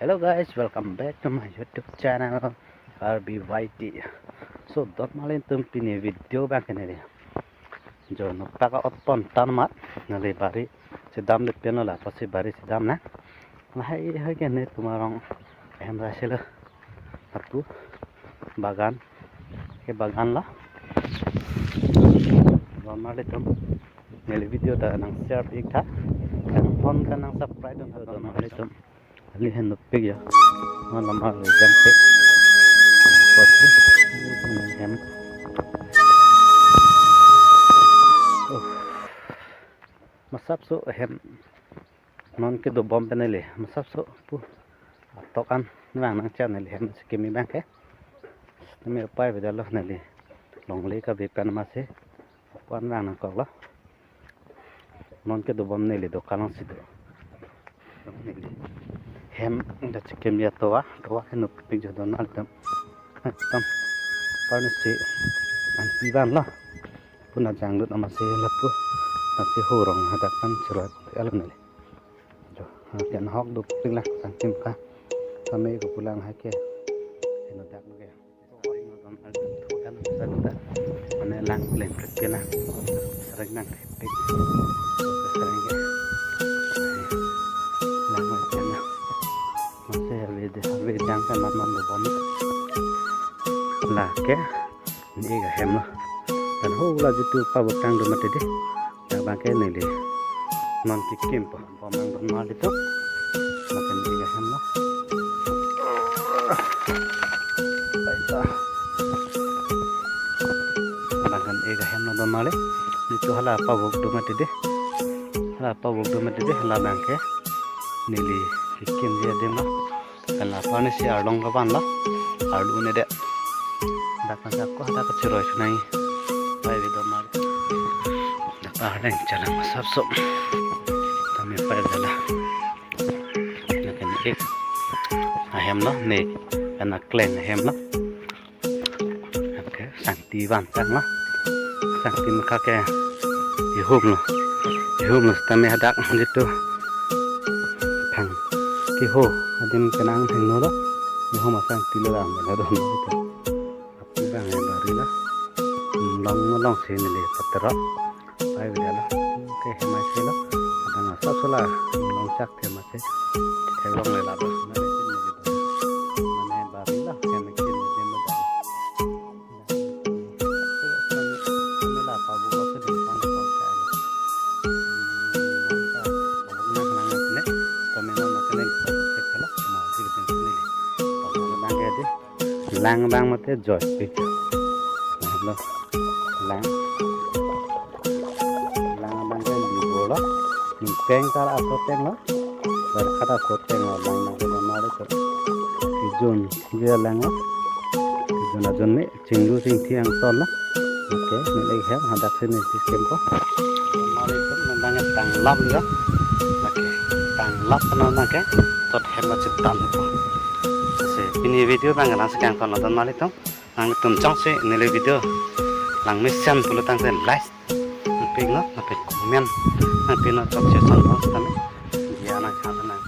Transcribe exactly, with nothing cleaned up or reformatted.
Hello guys, welcome back to my YouTube channel R B Y T. So, donmarlitum pini video abang ke neli jo noktak a-ot pon tan mat, neli bari si damdet pen lo, la apotsi bari si damnang. Lahai hoi ke netum arong ahem ra selo. Lapu bagan ke bagan lo. Donmarlitum neli video ta nang share ik tha. Kan phone kan nang subscribe dun tha donmarlitum. Kali henlo pik ya. Malam malam jam pe. Potri. Hem. Oh. Masap so hem. Non kedo bom pen neli. Masap so pu. Atok an. Nang nang channel hem si kimi abang ke. Tame upai beda lo neli. Longle kabe pen masi. Wan vang nangkok lo. Non kedo bom neli dokan along si do. Neli hem da chikim ya towa, towa ke nukpik jo donmarlitum. Ekdom. Parni si an piban lo. Puna jangdut amatsi lapu. Nangsi hurong hadak kan chiroi alo neli. Jo, ken hok duk pik lang sangtim ka. Kami ko pulang hai ke. Eno dak lo ke. Mane lang pleng pleng ke na. Sarang nang pik. Sarang ke. Lang mai ke na. Masi harve de, harve jang kan man man do bom. La ke. Ne ik ahem lo. Kan ho la jitu pavok tang do mati de. Dak abang ke neli non kekim po. Bom nang donmarlitum. Lapen ik ahem lo. Baita. Lapen ik ahem lo donmarli. Jitu hala pavok do mati de. Hala pavok do mati de. Hala abang ke neli kekim ji adim lo. Kan la parni si arlong kapan lo. Arlu ne de. Dak kan dak ko dak kachiroi sunai. Pai video mar. Dak arleng chalang masap so. Tame pai dala. Nang kan ik ahem lo ne. Kan akleng ahem lo. Okay, sangti van tang lo. Sangti mekha ke ihum lo. Ihum lo sitame hadak jitu phang keho adim kenang hengno lo. Ihum asangti lo ram lo don lo itu. Api bang ya bari lo. Long long si neli patero. Pai bida lo. Ke hemai si lo. Adang asap sela long chak ke masi. Theklongle la ba. Mane bari lo. Hemai si lo. Lang abang mate joy pik. Lang. Lang abang ke libur lo. Peng kar aso teng lo. Berkat aso teng lo. Lang abang ke nama lo. Kijun dia lang lo. Kijun ajun ni. Chinglu chingthi angton lo. Okay, neli hem hadak si neli kekim po. Mari tu nang tanglap ya. Okay, tanglap nang ke tot hem achitan po. Si pini video abang nang si kangton lo donmarlitum. Nangtum jongsi neli video langmesen pulo tangte like nangpik lo, nangpik comment, nangpik lo chok si son lo tame. Dia nang khan nang